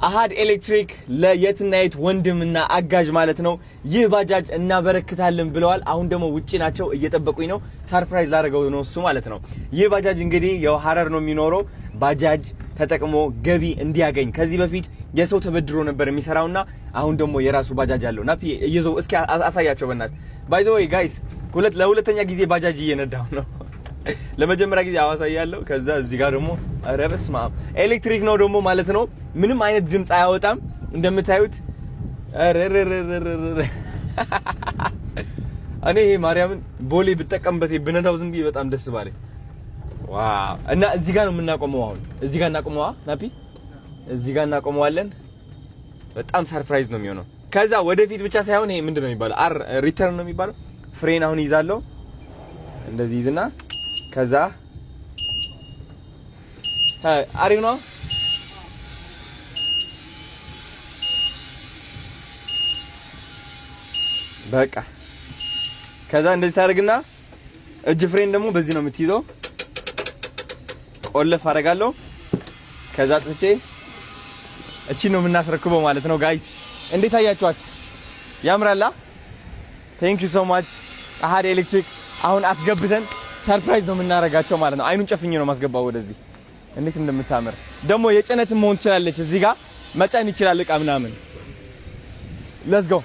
አሃድ ኤሌክትሪክ ለየትና የት ወንድምና አጋዥ ማለት ነው። ይህ ባጃጅ እናበረክታለን ብለዋል። አሁን ደግሞ ውጪ ናቸው፣ እየጠበቁኝ ነው። Surprise ላደርገው ነው እሱ ማለት ነው። ይህ ባጃጅ እንግዲህ ያው ሀረር ነው የሚኖረው። ባጃጅ ተጠቅሞ ገቢ እንዲያገኝ ከዚህ በፊት የሰው ተበድሮ ነበር የሚሰራውና አሁን ደግሞ የራሱ ባጃጅ አለው። ናፒ እየዘው እስኪ አሳያቸው በእናት። By the way guys፣ ለሁለተኛ ጊዜ ባጃጅ እየነዳው ነው። ለመጀመሪያ ጊዜ አዋሳ እያለሁ፣ ከዛ እዚህ ጋር ደግሞ ኧረ በስመ አብ፣ ኤሌክትሪክ ነው ደግሞ ማለት ነው። ምንም አይነት ድምፅ አያወጣም እንደምታዩት። ኧረ እኔ ይሄ ማርያምን ቦሌ ብጠቀምበት ብነዳው ዝም ብዬ በጣም ደስ ባለኝ። Wow! እና እዚህ ጋር ነው የምናቆመው። አሁን እዚህ ጋር እናቆመዋ ናፒ፣ እዚህ ጋር እናቆመዋለን። በጣም surprise ነው የሚሆነው። ከዛ ወደፊት ብቻ ሳይሆን ይሄ ምንድን ነው የሚባለው? R return ነው የሚባለው። ፍሬን አሁን ይዛለሁ፣ እንደዚህ ይዝና ከዛ አሪፍ ነው። በቃ ከዛ እንደዚህ ታደርግና እጅ ፍሬን ደግሞ በዚህ ነው የምትይዘው። ቆለፍ አደርጋለሁ። ከዛ ጥቼ እቺ ነው የምናስረክበው ማለት ነው። Guys፣ እንዴት አያችኋት? ያምራላ። Thank you so much አሃድ ኤሌክትሪክ። አሁን አስገብተን surprise ነው የምናደርጋቸው ማለት ነው። አይኑን ጨፍኜ ነው ማስገባው ወደዚህ። እንዴት እንደምታምር ደግሞ፣ የጭነትም መሆን ትችላለች። እዚህ ጋር መጫን ይችላል እቃ ምናምን። Let's go.